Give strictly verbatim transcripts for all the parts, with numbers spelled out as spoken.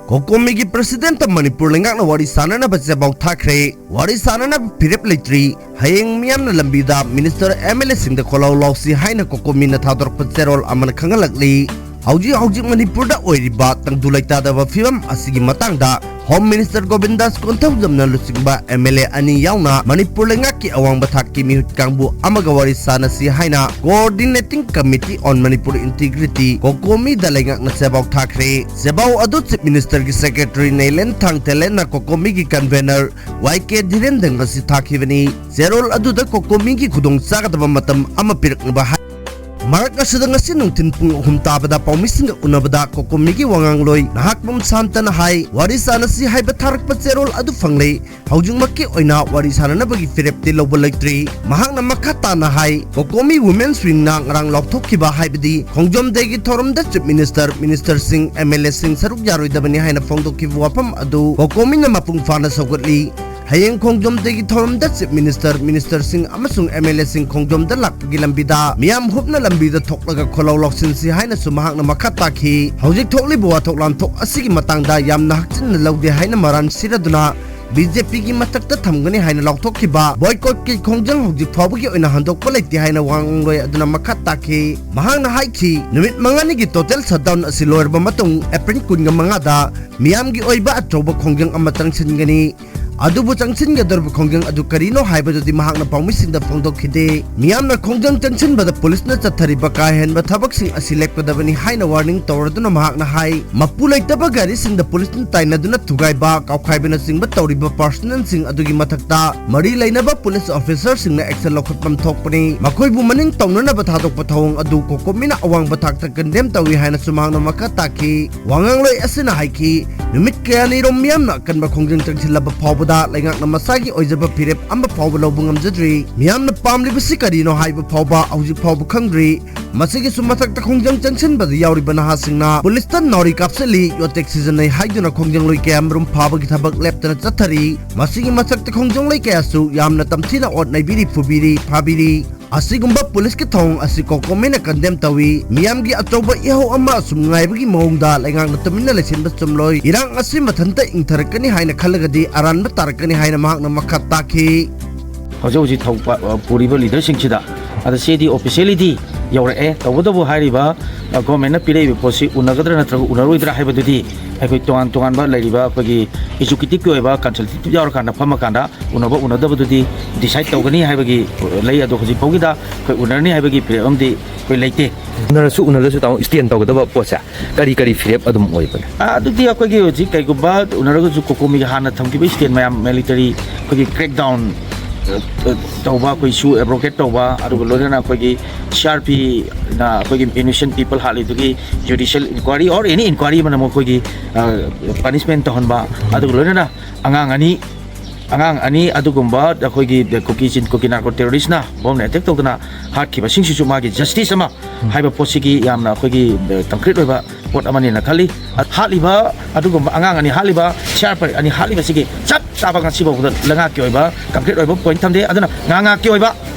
ꯀꯣꯀꯣꯃꯤꯒꯤ ꯄ꯭ꯔꯁꯤꯗꯦꯟꯠꯇ ꯃꯅꯤꯄꯨꯔ ꯂꯩꯉꯥꯛꯅ ꯋꯥꯔꯤ ꯁꯥꯟꯅꯅꯕ ꯆꯦꯄꯥꯎ ꯊꯥꯈ꯭ꯔꯦ꯫ ꯋꯥꯔꯤ ꯁꯥꯟꯅꯅꯕ ꯐꯤꯔꯦꯞ ꯂꯩꯇ꯭ꯔꯤ꯫ ꯍꯌꯦꯡ ꯃꯤꯌꯥꯝꯅ ꯂꯝꯕꯤꯗ ꯃꯤꯅꯤꯁꯇꯔ, ꯑꯦꯝ ꯑꯦꯜ ꯑꯦꯁꯤꯡꯗ ꯈꯣꯜꯂꯥꯎ ꯂꯥꯎꯁꯤ ꯍꯥꯏꯅ ꯀꯣꯀꯣꯃꯤꯅ ꯊꯥꯗꯣꯔꯛꯄ ꯆꯦꯔꯣꯜ ꯑꯃꯅ ꯈꯪꯍꯜꯂꯛꯂꯤ꯫ ꯍꯧꯖꯤꯛ ꯍꯧꯖꯤꯛ ꯃꯅꯤꯄꯨꯔꯗ ꯑꯣꯏꯔꯤꯕ ꯇꯪꯗꯨ ꯂꯩꯇꯥꯗꯕ ꯐꯤꯕꯝ ꯑꯁꯤꯒꯤ ꯃꯇꯥꯡꯗ ꯍꯣꯝ ꯃꯤꯅꯤꯁꯇꯔ ꯒꯣꯕꯤꯟꯗꯥꯁ ꯀꯣꯟꯊꯧꯖꯝꯅ ꯂꯨꯆꯤꯡꯕ ꯑꯦꯝ ꯑꯦꯜ ꯑꯦ ꯑꯅꯤ ꯌꯥꯎꯅ ꯃꯅꯤꯄꯨꯔ ꯂꯩꯉꯥꯛꯀꯤ ꯑꯋꯥꯡꯕ ꯊꯥꯛꯀꯤ ꯃꯤꯍꯨꯠ ꯀꯥꯡꯕꯨ ꯑꯃꯒ ꯋꯥꯔꯤ ꯁꯥꯟꯅꯁꯤ ꯍꯥꯏꯅ Coordinating Committee on Manipur Integrity, ꯀꯣꯀꯣꯃꯤꯗ ꯂꯩꯉꯥꯛꯅ ꯆꯦꯄꯥꯎ ꯊꯥꯈ꯭ꯔꯦ꯫ ꯆꯦꯄꯥꯎ ꯑꯗꯨ ꯆꯤꯐ ꯃꯤꯅꯤꯁꯇꯔꯒꯤ ꯁꯦꯀ꯭ꯔꯦꯇꯔꯤ ꯅꯩꯂꯦꯟ ꯊꯥꯡꯊꯦꯂꯦꯟꯅ ꯀꯣꯀꯣꯃꯤꯒꯤ ꯀꯟꯚꯦꯅꯔ ꯋꯥꯏ ꯀꯦ ꯙꯤꯔꯦꯟꯗ꯭ꯔ ꯉꯁꯤ ꯊꯥꯈꯤꯕꯅꯤ꯫ ꯆꯦꯔꯣꯜ ꯑꯗꯨꯗ ꯀꯣꯀꯣꯃꯤꯒꯤ ꯈꯨꯗꯣꯡ ꯆꯥꯒꯗꯕ ꯃꯇꯝ ꯑꯃ ꯄꯤꯔꯛꯅꯕ ꯍꯥꯏ꯫ ꯃꯔꯛ ꯑꯁꯤꯗ ꯉꯁꯤ ꯅꯨꯡꯊꯤꯜ ꯄꯨꯡ ꯑꯍꯨꯝ ꯇꯥꯕꯗ ꯄꯥꯎꯃꯤꯁꯤꯡꯒ ꯎꯅꯕꯗ ꯀꯣꯀꯣꯃꯤꯒꯤ ꯋꯥꯉꯥꯡꯂꯣꯏ ꯅꯍꯥꯛꯄꯝ ꯁꯥꯟꯇꯅ ꯍꯥꯏ, ꯋꯥꯔꯤ ꯁꯥꯟꯅꯁꯤ ꯍꯥꯏꯕ ꯊꯥꯔꯛꯄ ꯆꯦꯔꯣꯜ ꯑꯗꯨ ꯐꯪꯂꯦ꯫ ꯍꯧꯖꯤꯛꯃꯛꯀꯤ ꯑꯣꯏꯅ ꯋꯥꯔꯤ ꯁꯥꯟꯅꯅꯕꯒꯤ ꯐꯤꯔꯦꯞꯇꯤ ꯂꯧꯕ ꯂꯩꯇ꯭ꯔꯤ꯫ ꯃꯍꯥꯛꯅ ꯃꯈꯥ ꯇꯥꯅ ꯍꯥꯏ, ꯀꯣꯀꯣꯃꯤ ꯋꯨꯃꯦꯟꯁ ꯋꯤꯡꯅ ꯉꯔꯥꯡ ꯂꯥꯎꯊꯣꯛꯈꯤꯕ, ꯍꯥꯏꯕꯗꯤ ꯈꯣꯡꯖꯣꯝ ꯗꯦꯒꯤ ꯊꯧꯔꯝꯗ ꯆꯤꯐ ꯃꯤꯅꯤꯁꯇꯔ, ꯃꯤꯅꯤꯁꯇꯔꯁꯤꯡ, ꯑꯦꯝ ꯑꯦꯜ ꯑꯦꯁꯤꯡ ꯁꯔꯨꯛ ꯌꯥꯔꯣꯏꯗꯕꯅꯤ ꯍꯥꯏꯅ ꯐꯣꯡꯗꯣꯛꯈꯤꯕ ꯋꯥꯐꯝ ꯑꯗꯨ ꯀꯣꯀꯣꯃꯤꯅ ꯃꯄꯨꯡ ꯐꯥꯅ ꯁꯧꯒꯠꯂꯤ꯫ ꯍꯌꯦꯡ ꯈꯣꯡꯖꯣꯝ ꯗꯦꯒꯤ ꯊꯧꯔꯝꯗ ꯆꯤꯐ ꯃꯤꯅꯤꯁꯇꯔ, ꯃꯤꯅꯤꯁꯇꯔꯁꯤꯡ ꯑꯃꯁꯨꯡ ꯑꯦꯝ ꯑꯦꯜ ꯑꯦꯁꯤꯡ ꯈꯣꯡꯖꯣꯝꯗ ꯂꯥꯛꯄꯒꯤ ꯂꯝꯕꯤꯗ ꯃꯤꯌꯥꯝ ꯍꯨꯞꯅ ꯂꯝꯕꯤꯗ ꯊꯣꯛꯂꯒ ꯈꯣꯜꯂꯥꯎ ꯂꯥꯎꯁꯤꯟꯁꯤ ꯍꯥꯏꯅꯁꯨ ꯃꯍꯥꯛꯅ ꯃꯈꯥ ꯇꯥꯈꯤ꯫ ꯍꯧꯖꯤꯛ ꯊꯣꯛꯂꯤꯕ ꯋꯥꯊꯣꯛ ꯂꯥꯟꯊꯣꯛ ꯑꯁꯤꯒꯤ ꯃꯇꯥꯡꯗ ꯌꯥꯝꯅ ꯍꯛꯆꯤꯟꯅ ꯂꯧꯗꯦ ꯍꯥꯏꯅ ꯃꯔꯥꯟ ꯁꯤꯔꯗꯨꯅ ꯕꯤ ꯖꯦ ꯄꯤꯒꯤ ꯃꯊꯛꯇ ꯊꯝꯒꯅꯤ ꯍꯥꯏꯅ ꯂꯥꯎꯊꯣꯛꯈꯤꯕ ꯕꯣꯏꯀꯣꯠꯀꯤ ꯈꯣꯡꯖꯪ ꯍꯧꯖꯤꯛ ꯐꯥꯎꯕꯒꯤ ꯑꯣꯏꯅ ꯍꯟꯗꯣꯛꯄ ꯂꯩꯇꯦ ꯍꯥꯏꯅ ꯋꯥꯉꯥꯡꯂꯣꯏ ꯑꯗꯨꯅ ꯃꯈꯥ ꯇꯥꯈꯤ꯫ ꯃꯍꯥꯛꯅ ꯍꯥꯏꯈꯤ, ꯅꯨꯃꯤꯠ ꯃꯉꯥꯅꯤꯒꯤ ꯇꯣꯇꯦꯜ ꯁꯠꯗꯥꯎꯟ ꯑꯁꯤ ꯂꯣꯏꯔꯕ ꯃꯇꯨꯡ ꯑꯦꯄ꯭ꯔꯤꯜ ꯀꯨꯟꯒ ꯃꯉꯥꯗ ꯃꯤꯌꯥꯝꯒꯤ ꯑꯣꯏꯕ ꯑꯆꯧꯕ ꯈꯣꯡꯖꯪ ꯑꯃ ꯆꯪꯁꯤꯟꯒꯅꯤ꯫ ꯑꯗꯨꯕꯨ ꯆꯪꯁꯤꯟꯒꯗꯧꯔꯤꯕ ꯈꯣꯡꯖꯪ ꯑꯗꯨ ꯀꯔꯤꯅꯣ ꯍꯥꯏꯕꯗꯨꯗꯤ ꯃꯍꯥꯛꯅ ꯄꯥꯎꯃꯤꯁꯤꯡꯗ ꯐꯣꯡꯗꯣꯛꯈꯤꯗꯦ꯫ ꯃꯤꯌꯥꯝꯅ ꯈꯣꯡꯖꯪ ꯆꯪꯁꯤꯟꯕꯗ ꯄꯨꯂꯤꯁꯅ ꯆꯠꯊꯔꯤꯕ ꯀꯥ ꯍꯦꯟꯕ ꯊꯕꯛꯁꯤꯡ ꯑꯁꯤ ꯂꯦꯞꯀꯗꯕꯅꯤ ꯍꯥꯏꯅ ꯋꯥꯔꯅꯤꯡ ꯇꯧꯔꯗꯨꯅ ꯃꯍꯥꯛꯅ ꯍꯥꯏ, ꯃꯄꯨ ꯂꯩꯇꯕ ꯒꯥꯔꯤꯁꯤꯡꯗ ꯄꯨꯂꯤꯁꯅ ꯇꯥꯏꯅꯗꯨꯅ ꯊꯨꯒꯥꯏꯕ, ꯀꯥꯎꯈꯥꯏꯕꯅꯆꯤꯡꯕ ꯇꯧꯔꯤꯕ ꯄꯥꯔꯁꯅꯦꯜꯁꯤꯡ ꯑꯗꯨꯒꯤ ꯃꯊꯛꯇ ꯃꯔꯤ ꯂꯩꯅꯕ ꯄꯨꯂꯤꯁ ꯑꯣꯐꯤꯁꯔꯁꯤꯡꯅ ꯑꯦꯛꯁꯟ ꯂꯧꯈꯠꯐꯝ ꯊꯣꯛꯄꯅꯤ꯫ ꯃꯈꯣꯏꯕꯨ ꯃꯅꯤꯡ ꯇꯧꯅꯅꯕ ꯊꯥꯗꯣꯛꯄ ꯊꯧꯑꯣꯡ ꯑꯗꯨ ꯀꯣꯀꯣꯃꯤꯅ ꯑꯋꯥꯡꯕ ꯊꯥꯛꯇ ꯀꯟꯗꯦꯝ ꯇꯧꯏ ꯍꯥꯏꯅꯁꯨ ꯃꯍꯥꯛꯅ ꯃꯈꯥ ꯇꯥꯈꯤ꯫ ꯋꯥꯉꯥꯡꯂꯣꯏ ꯑꯁꯤꯅ ꯍꯥꯏꯈꯤ, ꯅꯨꯃꯤꯠ ꯀꯌꯥꯅꯤꯔꯣꯝ ꯃꯤꯌꯥꯝꯅ ꯑꯀꯟꯕ ꯈꯣꯡꯖꯪ ꯆꯪꯁꯤꯜꯂꯕ ꯐꯥꯎꯕꯗ ꯂꯩꯉꯥꯛꯅ ꯃꯁꯥꯒꯤ ꯑꯣꯏꯖꯕ ꯐꯤꯔꯦꯞ ꯑꯃ ꯐꯥꯎꯕ ꯂꯧꯕ ꯉꯝꯖꯗ꯭ꯔꯤ꯫ ꯃꯤꯌꯥꯝꯅ ꯄꯥꯝꯂꯤꯕꯁꯤ ꯀꯔꯤꯅꯣ ꯍꯥꯏꯕ ꯐꯥꯎꯕ ꯍꯧꯖꯤꯛ ꯐꯥꯎꯕ ꯈꯪꯗ꯭ꯔꯤ꯫ ꯃꯁꯤꯒꯤꯁꯨ ꯃꯊꯛꯇ ꯈꯣꯡꯖꯪ ꯆꯪꯁꯤꯟꯕꯗ ꯌꯥꯎꯔꯤꯕ ꯅꯍꯥꯁꯤꯡꯅ ꯄꯨꯂꯤꯁꯇ ꯅꯥꯎꯔꯤ ꯀꯥꯞꯁꯤꯜꯂꯤ, ꯌꯣꯠꯇꯦꯛ ꯁꯤꯖꯤꯟꯅꯩ ꯍꯥꯏꯗꯨꯅ ꯈꯣꯡꯖꯪꯂꯣꯏ ꯀꯌꯥꯃꯔꯨꯝ ꯐꯥꯕꯒꯤ ꯊꯕꯛ ꯂꯦꯞꯇꯅ ꯆꯠꯊꯔꯤ꯫ ꯃꯁꯤꯒꯤ ꯃꯊꯛꯇ ꯈꯣꯡꯖꯪꯂꯣꯏ ꯀꯌꯥꯁꯨ ꯌꯥꯝꯅ ꯇꯝꯊꯤꯅ ꯑꯣꯠ ꯅꯩꯕꯤꯔꯤ, ꯐꯨꯕꯤꯔꯤ, ꯐꯥꯕꯤꯔꯤ꯫ ꯑꯁꯤꯒꯨꯝꯕ ꯄꯨꯂꯤꯁꯀꯤ ꯊꯧꯑꯣꯡ ꯑꯁꯤ ꯀꯣꯀꯣꯃꯤꯅ condemn ꯇꯧꯏ꯫ ꯃꯤꯌꯥꯝꯒꯤ ꯑꯆꯧꯕ ꯏꯍꯧ ꯑꯃ ꯑꯁꯨꯝ ꯉꯥꯏꯕꯒꯤ ꯃꯑꯣꯡꯗ ꯂꯩꯉꯥꯛꯅ ꯇꯨꯃꯤꯟꯅ ꯂꯩꯁꯤꯟꯕ ꯆꯨꯝꯂꯣꯏ꯫ ꯏꯔꯥꯡ ꯑꯁꯤ ꯃꯊꯟꯇ ꯏꯪꯊꯔꯛꯀꯅꯤ ꯍꯥꯏꯅ ꯈꯜꯂꯒꯗꯤ ꯑꯔꯥꯟꯕ ꯇꯥꯔꯛꯀꯅꯤ ꯍꯥꯏꯅ ꯃꯍꯥꯛꯅ ꯃꯈꯥ ꯇꯥꯈꯤ꯫ ꯍꯧꯖꯤꯛ ꯍꯧꯖꯤꯛ ꯊꯧ-, ꯄ-, ꯄꯨꯔꯤꯕ ꯂꯤꯗꯔꯁꯤꯡꯁꯤꯗ꯫ ꯑꯗ ꯁꯤꯗꯤ ꯑꯣꯐꯤꯁꯤꯌꯦꯂꯤꯗꯤ ꯌꯧꯔꯛꯑꯦ, ꯇꯧꯕꯇꯕꯨ ꯍꯥꯏꯔꯤꯕ, ꯑ, ꯒꯣꯔꯃꯦꯟꯅ ꯄꯤꯔꯛꯏꯕ ꯄꯣꯠꯁꯤ ꯎꯅꯒꯗ꯭ꯔꯥ ꯅꯠꯇ꯭ꯔꯒ ꯎꯅꯔꯣꯏꯗ꯭ꯔꯥ ꯍꯥꯏꯕꯗꯨꯗꯤ ꯑꯩꯈꯣꯏ ꯇꯣꯉꯥꯟ ꯇꯣꯉꯥꯟꯕ ꯂꯩꯔꯤꯕ ꯑꯩꯈꯣꯏꯒꯤ ꯑꯦꯛꯖꯤꯀ꯭ꯌꯨꯇꯤꯚꯀꯤ ꯑꯣꯏꯕ ꯀꯟꯁꯜꯇꯦꯇꯤꯚ ꯌꯥꯎꯔꯀꯥꯟꯗ ꯐꯝꯃꯀꯥꯟꯗ ꯎꯅꯕ ꯎꯅꯗꯕꯗꯨꯗꯤ ꯗꯤꯁꯥꯏꯗ ꯇꯧꯒꯅꯤ ꯍꯥꯏꯕꯒꯤ ꯂꯩ꯫ ꯑꯗꯣ ꯍꯧꯖꯤꯛ ꯐꯥꯎꯒꯤꯗ ꯑꯩꯈꯣꯏ ꯎꯅꯔꯅꯤ ꯍꯥꯏꯕꯒꯤ ꯐꯤꯔꯦꯞ ꯑꯃꯗꯤ ꯑꯩꯈꯣꯏ ꯂꯩꯇꯦ꯫ ꯎꯅꯔꯁꯨ ꯎꯅꯗ꯭ꯔꯁꯨ ꯇꯥꯃꯣ, ꯁ꯭ꯇꯦꯟ ꯇꯧꯒꯗꯕ ꯄꯣꯠꯁꯦ ꯀꯔꯤ ꯀꯔꯤ ꯐꯤꯔꯦꯞ ꯑꯗꯨꯝ ꯑꯣꯏꯕꯅꯦ? ꯑ, ꯑꯗꯨꯗꯤ ꯑꯩꯈꯣꯏꯒꯤ ꯍꯧꯖꯤꯛ ꯀꯩꯒꯨꯝꯕ ꯎꯅꯔꯒꯁꯨ ꯀꯣꯀꯣꯃꯤꯒꯤ ꯍꯥꯟꯅ ꯊꯝꯈꯤꯕ ꯁ꯭ꯇꯦꯟ ꯃꯌꯥꯝ, ꯃꯤꯂꯤꯇꯔꯤ ꯑꯩꯈꯣꯏꯒꯤ ꯀ꯭ꯔꯦꯛ ꯗꯥꯎꯟ ꯇꯧꯕ, ꯑꯩꯈꯣꯏ ꯁꯨ ꯑꯦꯕ꯭ꯔꯣꯒꯦꯠ ꯇꯧꯕ, ꯑꯗꯨꯒ ꯂꯣꯏꯅꯅ ꯑꯩꯈꯣꯏꯒꯤ ꯁꯤ ꯑꯥꯔ ꯄꯤꯅ ꯑꯩꯈꯣꯏꯒꯤ ꯏꯅꯣꯁꯦꯟ ꯄꯤꯄꯜ ꯍꯥꯠꯂꯤꯗꯨꯒꯤ judicial inquiry or any inquiry ꯑꯃꯅ ꯃꯈꯣꯏꯒꯤ ꯄꯅꯤꯁꯃꯦꯟ ꯇꯧꯍꯟꯕ, ꯑꯗꯨꯒ ꯂꯣꯏꯅꯅ ꯑꯉꯥꯡ ꯑꯅꯤ ꯑꯉꯥꯡ ꯑꯅꯤ ꯑꯗꯨꯒꯨꯝꯕ ꯑꯩꯈꯣꯏꯒꯤ ꯀꯨꯀꯤ ꯆꯤꯟ-, ꯀꯨꯀꯤ ꯅꯥꯔꯀꯣ ꯇꯦꯔꯣꯔꯤꯁꯅ ꯕꯣꯝꯅ ꯑꯦꯇꯦꯛ ꯇꯧꯗꯨꯅ ꯍꯥꯠꯈꯤꯕꯁꯤꯡꯁꯤꯁꯨ ꯃꯥꯒꯤ ꯖꯁꯇꯤꯁ ꯑꯃ ꯍꯥꯏꯕ ꯄꯣꯠꯁꯤꯒꯤ ꯌꯥꯝꯅ ꯑꯩꯈꯣꯏꯒꯤ ꯀꯪꯀ꯭ꯔꯤꯠ ꯑꯣꯏꯕ ꯄꯣꯠ ꯑꯃꯅꯦꯅ ꯈꯜꯂꯤ꯫ ꯍꯥꯠꯂꯤꯕ ꯑꯗꯨꯒꯨꯝꯕ ꯑꯉꯥꯡ ꯑꯅꯤ ꯍꯥꯠꯂꯤꯕ, ꯁꯤ ꯑꯥꯔ ꯄꯤ ꯑꯅꯤ ꯍꯥꯠꯂꯤꯕꯁꯤꯒꯤ ꯆꯞ ꯆꯥꯕ ꯉꯁꯤ ꯐꯥꯎꯕꯗ ꯂꯩꯉꯥꯛꯀꯤ ꯑꯣꯏꯕ ꯀꯪꯀ꯭ꯔꯤꯠ ꯑꯣꯏꯕ ꯄꯣꯏꯟꯠ ꯊꯝꯗꯦ꯫ ꯑꯗꯨꯅ ꯉꯥꯉꯥꯛꯀꯤ ꯑꯣꯏꯕ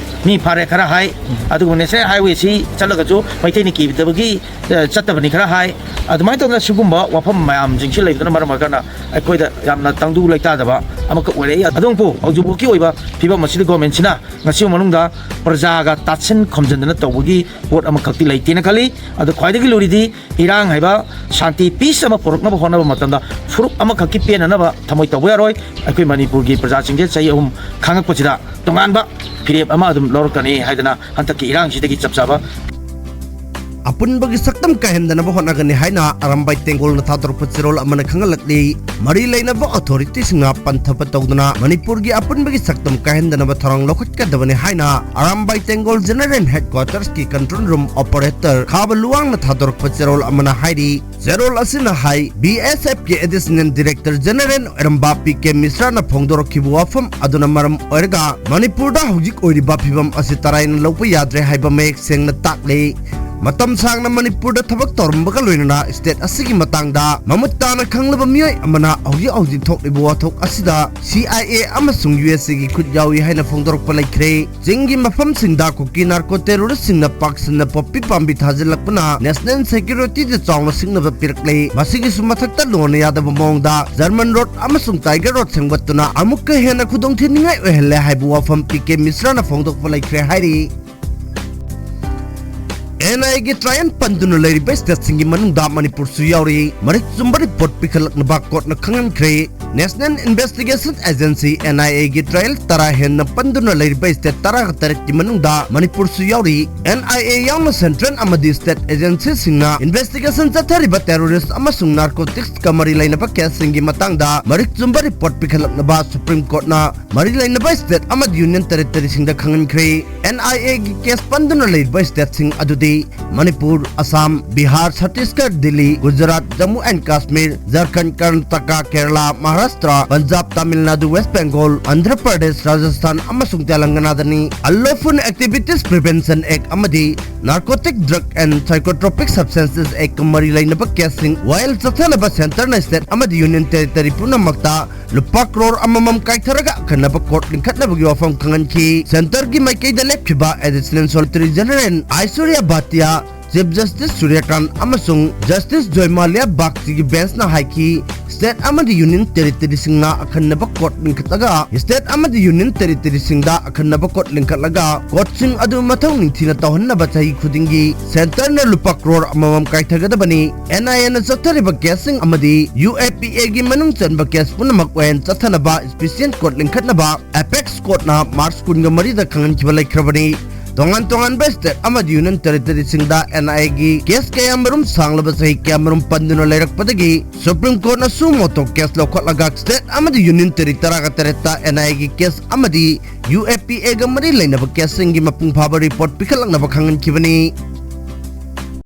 ꯃꯤ ꯐꯥꯔꯦ ꯈꯔ ꯍꯥꯏ, ꯑꯗꯨꯒ ꯅꯦꯁꯅꯦꯜ ꯍꯥꯏꯋꯦꯁꯤ ꯆꯠꯂꯒꯁꯨ ꯃꯩꯇꯩꯅ ꯀꯤꯗꯕꯒꯤ, ꯑ, ꯆꯠꯇꯕꯅꯤ ꯈꯔ ꯍꯥꯏ꯫ ꯑꯗꯨꯃꯥꯏꯅ ꯇꯧꯗꯅ ꯁꯤꯒꯨꯝꯕ ꯋꯥꯐꯝ ꯃꯌꯥꯝꯁꯤꯡꯁꯤ ꯂꯩꯕꯗꯨꯅ ꯃꯔꯝ ꯑꯣꯏꯔꯀꯥꯟꯗ ꯑꯩꯈꯣꯏꯗ ꯌꯥꯝꯅ ꯇꯪꯗꯨ ꯂꯩꯇꯥꯗꯕ ꯑꯃꯈꯛ ꯑꯣꯏꯔꯛꯏ꯫ ꯑꯗꯨꯕꯨ ꯍꯧꯖꯤꯛꯐꯥꯎꯒꯤ ꯑꯣꯏꯕ ꯐꯤꯕꯝ ꯑꯁꯤꯗ ꯒꯣꯔꯃꯦꯟꯁꯤꯅ ꯉꯁꯤ ꯃꯅꯨꯡꯗ ꯄ꯭ꯔꯖꯥꯒ ꯇꯥꯁꯤꯟ ꯈꯣꯝꯖꯤꯟꯗꯅ ꯇꯧꯕꯒꯤ ꯄꯣꯠ ꯑꯃꯈꯛꯇꯤ ꯂꯩꯇꯦꯅ ꯈꯜꯂꯤ꯫ ꯑꯗꯣ ꯈ꯭ꯋꯥꯏꯗꯒꯤ ꯂꯨꯔꯤꯗꯤ ꯏꯔꯥꯡ ꯍꯥꯏꯕ ꯁꯥꯟꯇꯤ, ꯄꯤꯁ ꯑꯃ ꯄꯨꯔꯛꯅꯕ ꯍꯣꯠꯅꯕ ꯃꯇꯝꯗ ꯐꯨꯔꯨꯞ ꯑꯃꯈꯛꯀꯤ ꯄꯦꯟꯅꯅꯕ ꯊꯃꯣꯏ ꯇꯧꯕ ꯌꯥꯔꯣꯏ꯫ ꯑꯩꯈꯣꯏ ꯃꯅꯤꯄꯨꯔꯒꯤ ꯄ꯭ꯔꯖꯥꯁꯤꯡꯁꯦ ꯆꯍꯤ ꯑꯍꯨꯝ ꯈꯥꯡꯉꯛꯄꯁꯤꯗ ꯇꯣꯉꯥꯟꯕ ꯐꯤꯔꯦꯞ ꯑꯃ ꯑꯗꯨꯝ ꯂꯧꯔꯛꯀꯅꯤ ꯍꯥꯏꯗꯅ ꯍꯟꯗꯛꯀꯤ ꯏꯔꯥꯡꯁꯤꯗꯒꯤ ꯆꯞ ꯆꯥꯕ ꯑꯄꯨꯟꯕꯒꯤ ꯁꯛꯇꯝ ꯀꯥꯏꯍꯟꯗꯅꯕ ꯍꯣꯠꯅꯒꯅꯤ ꯍꯥꯏꯅ ꯑꯔꯥꯝꯕꯥꯏ ꯇꯦꯡꯒꯣꯜꯅ ꯊꯥꯗꯣꯔꯛꯄ ꯆꯦꯔꯣꯜ ꯑꯃꯅ ꯈꯪꯍꯜꯂꯛꯂꯤ꯫ ꯃꯔꯤ ꯂꯩꯅꯕ ꯑꯣꯊꯣꯔꯤꯇꯤꯁꯤꯡꯅ ꯄꯟꯊꯕ ꯇꯧꯗꯅ ꯃꯅꯤꯄꯨꯔꯒꯤ ꯑꯄꯨꯟꯕꯒꯤ ꯁꯛꯇꯝ ꯀꯥꯏꯍꯟꯗꯅꯕ ꯊꯧꯔꯥꯡ ꯂꯧꯈꯠꯀꯗꯕꯅꯤ ꯍꯥꯏꯅ ꯑꯔꯥꯝꯕꯥꯏ ꯇꯦꯡꯒꯣꯜ ꯖꯦꯅꯔꯦꯜ ꯍꯦꯗꯀ꯭ꯋꯥꯇꯔꯁꯀꯤ ꯀꯟꯇ꯭ꯔꯣꯜ ꯔꯨꯝ ꯑꯣꯄꯔꯦꯇꯔ ꯈꯥꯕ ꯂꯨꯋꯥꯡꯅ ꯊꯥꯗꯣꯔꯛꯄ ꯆꯦꯔꯣꯜ ꯑꯃꯅ ꯍꯥꯏꯔꯤ꯫ ꯆꯦꯔꯣꯜ ꯑꯁꯤꯅ ꯍꯥꯏ, ꯕꯤ ꯑꯦꯁ ꯑꯦꯐꯀꯤ ꯑꯦꯗꯤꯁꯅꯦꯜ ꯗꯤꯔꯦꯛꯇꯔ ꯖꯦꯅꯔꯦꯜ ꯑꯣꯏꯔꯝꯕ ꯄꯤ ꯀꯦ ꯃꯤꯁ꯭ꯔꯥꯅ ꯐꯣꯡꯗꯣꯔꯛꯈꯤꯕ ꯋꯥꯐꯝ ꯑꯗꯨꯅ ꯃꯔꯝ ꯑꯣꯏꯔꯒ ꯃꯅꯤꯄꯨꯔꯗ ꯍꯧꯖꯤꯛ ꯑꯣꯏꯔꯤꯕ ꯐꯤꯕꯝ ꯑꯁꯤ ꯇꯔꯥꯏꯅ ꯂꯧꯕ ꯌꯥꯗ꯭ꯔꯦ ꯍꯥꯏꯕ ꯃꯌꯦꯛ ꯁꯦꯡꯅ ꯇꯥꯛꯂꯤ꯫ ꯃꯇꯝ ꯁꯥꯡꯅ ꯃꯅꯤꯄꯨꯔꯗ ꯊꯕꯛ ꯇꯧꯔꯝꯕꯒ ꯂꯣꯏꯅꯅ state ꯑꯁꯤꯒꯤ ꯃꯇꯥꯡꯗ ꯃꯃꯨꯠ ꯇꯥꯅ ꯈꯪꯂꯕ ꯃꯤꯑꯣꯏ ꯑꯃꯅ ꯍꯧꯖꯤꯛ ꯍꯧꯖꯤꯛ ꯊꯣꯛꯂꯤꯕ ꯋꯥꯊꯣꯛ ꯑꯁꯤꯗ C I A ꯑꯃꯁꯨꯡ U S Aꯒꯤ ꯈꯨꯠ ꯌꯥꯎꯏ ꯍꯥꯏꯅ ꯐꯣꯡꯗꯣꯔꯛꯄ ꯂꯩꯈ꯭ꯔꯦ꯫ ꯆꯤꯡꯒꯤ ꯃꯐꯝꯁꯤꯡꯗ ꯀꯨꯀꯤ narco terroristꯁꯤꯡꯅ ꯄꯥꯛꯁꯟꯅ ꯄꯣꯞꯄꯤ ꯄꯥꯝꯕꯤ ꯊꯥꯖꯤꯜꯂꯛꯄꯅ national securityꯗ ꯆꯥꯎꯅ ꯁꯤꯡꯅꯕ ꯄꯤꯔꯛꯂꯦ꯫ ꯃꯁꯤꯒꯤꯁꯨ ꯃꯊꯛꯇ ꯂꯣꯟꯅ ꯌꯥꯗꯕ ꯃꯑꯣꯡꯗ German road ꯑꯃꯁꯨꯡ Tiger road ꯁꯦꯝꯒꯠꯇꯨꯅ ꯑꯃꯨꯛꯀ ꯍꯦꯟꯅ ꯈꯨꯗꯣꯡꯊꯤꯅꯤꯡꯉꯥꯏ ꯑꯣꯏꯍꯜꯂꯦ ꯍꯥꯏꯕ ꯋꯥꯐꯝ P K ꯃꯤꯁ꯭ꯔꯥꯅ ꯐꯣꯡꯗꯣꯛꯄ ꯂꯩꯈ꯭ꯔꯦ ꯍꯥꯏꯔꯤ꯫ N I Aꯒꯤ trial ꯄꯟꯗꯨꯅ ꯂꯩꯔꯤꯕ stateꯁꯤꯡꯒꯤ ꯃꯅꯨꯡꯗ ꯃꯅꯤꯄꯨꯔꯁꯨ ꯌꯥꯎꯔꯤ꯫ ꯃꯔꯤꯛ ꯆꯨꯝꯕ report ꯄꯤꯈꯠꯂꯛꯅꯕ courtꯅ ꯈꯪꯍꯟꯈ꯭ꯔꯦ꯫ National Investigation Agency, N I Aꯒꯤ trial ꯇꯔꯥ ꯍꯦꯟꯅ ꯄꯟꯗꯨꯅ ꯂꯩꯔꯤꯕ state ꯇꯔꯥꯒ ꯇꯔꯦꯠꯀꯤ ꯃꯅꯨꯡꯗ ꯃꯅꯤꯄꯨꯔꯁꯨ ꯌꯥꯎꯔꯤ꯫ N I A ꯌꯥꯎꯅ central ꯑꯃꯗꯤ state agencyꯁꯤꯡꯅ investigation ꯆꯠꯊꯔꯤꯕ terrorist ꯑꯃꯁꯨꯡ narcoticsꯀ ꯃꯔꯤ ꯂꯩꯅꯕ caseꯁꯤꯡꯒꯤ ꯃꯇꯥꯡꯗ ꯃꯔꯤꯛ ꯆꯨꯝꯕ report ꯄꯤꯈꯠꯂꯛꯅꯕ Supreme Courtꯅ ꯃꯔꯤ ꯂꯩꯅꯕ state ꯑꯃꯗꯤ union territoryꯁꯤꯡꯗ ꯈꯪꯍꯟꯈ꯭ꯔꯦ꯫ N I Aꯒꯤ case ꯄꯟꯗꯨꯅ ꯂꯩꯔꯤꯕ stateꯁꯤꯡ ꯑꯗꯨꯗꯤ Manipur, Assam, Bihar, Chhattisgarh, Delhi, Gujarat, Jammu and Kashmir, Jharkhand, Karnataka, Kerala, Maharashtra, Punjab, Tamil Nadu, west Bengal, Andhra Pradesh, Rajasthan ꯑꯃꯁꯨꯡ ꯇꯦꯂꯪꯒꯅꯥꯗꯅꯤ꯫ Unlawful Activities Prevention Act ꯑꯃꯗꯤ Narcotic Drug and Psychotropic Substances Actꯀ ꯃꯔꯤ ꯂꯩꯅꯕ caseꯁꯤꯡ ꯋꯥꯌꯦꯜ ꯆꯠꯊꯅꯕ centreꯅ state ꯑꯃꯗꯤ union territory ꯄꯨꯝꯅꯃꯛꯇ ꯂꯨꯄꯥ ꯀ꯭ꯔꯣꯔ ꯑꯃꯃꯝ ꯀꯥꯏꯊꯔꯒ ꯑꯈꯟꯅꯕ court ꯂꯤꯡꯈꯠꯅꯕꯒꯤ ꯋꯥꯐꯝ ꯈꯪꯍꯟꯈꯤ꯫ Centreꯒꯤ ꯃꯥꯏꯀꯩꯗ ꯂꯦꯞꯈꯤꯕ Additional Solicitor General ꯑꯥꯏꯁꯣꯔꯤꯌꯥ ꯚꯥꯇꯤꯌꯥ, Chief Justice ꯁꯨꯔ꯭ꯌꯀꯥꯟ ꯑꯃꯁꯨꯡ Justice ꯖꯣꯏꯃꯥꯂꯤꯌꯥ ꯕꯥꯒꯆꯤꯒꯤ benchꯅ ꯍꯥꯏꯈꯤ, state ꯑꯃꯗꯤ union territoryꯁꯤꯡꯅ ꯑꯈꯟꯅꯕ court ꯂꯤꯡꯈꯠꯂꯒ state ꯑꯃꯗꯤ union territoryꯁꯤꯡꯗ ꯑꯈꯟꯅꯕ court ꯂꯤꯡꯈꯠꯂꯒ courtꯁꯤꯡ ꯑꯗꯨ ꯃꯊꯧ ꯅꯤꯡꯊꯤꯅ ꯇꯧꯍꯟꯅꯕ ꯆꯍꯤ ꯈꯨꯗꯤꯡꯒꯤ centreꯅ ꯂꯨꯄꯥ ꯀ꯭ꯔꯣꯔ ꯑꯃꯃꯝ ꯀꯥꯏꯊꯒꯗꯕꯅꯤ꯫ N I Aꯅ ꯆꯠꯊꯔꯤꯕ caseꯁꯤꯡ ꯑꯃꯗꯤ U A P Aꯒꯤ ꯃꯅꯨꯡ ꯆꯟꯕ case ꯄꯨꯝꯅꯃꯛ ꯋꯥꯌꯦꯜ ꯆꯠꯊꯅꯕ special court ꯂꯤꯡꯈꯠꯅꯕ Apex Courtꯅ ꯃꯥꯔꯆ ꯀꯨꯟꯒ ꯃꯔꯤꯗ ꯈꯪꯍꯟꯈꯤꯕ ꯂꯩꯈ꯭ꯔꯕꯅꯤ꯫ ꯇꯣꯉꯥꯟ ꯇꯣꯉꯥꯟꯕ state ꯑꯃꯗꯤ union territoryꯁꯤꯡꯗ N I Aꯒꯤ case ꯀꯌꯥ ꯃꯔꯨꯝ ꯁꯥꯡꯂꯕ ꯆꯍꯤ ꯀꯌꯥ ꯃꯔꯨꯝ ꯄꯟꯗꯨꯅ ꯂꯩꯔꯛꯄꯗꯒꯤ Supreme Courtꯅ suo motu case ꯂꯧꯈꯠꯂꯒ state ꯑꯃꯗꯤ union territory ꯇꯔꯥꯒ ꯇꯔꯦꯠꯇ N I Aꯒꯤ case ꯑꯃꯗꯤ U A P Aꯒ ꯃꯔꯤ ꯂꯩꯅꯕ caseꯁꯤꯡꯒꯤ ꯃꯄꯨꯡ ꯐꯥꯕ report ꯄꯤꯈꯠꯂꯛꯅꯕ ꯈꯪꯍꯟꯈꯤꯕꯅꯤ꯫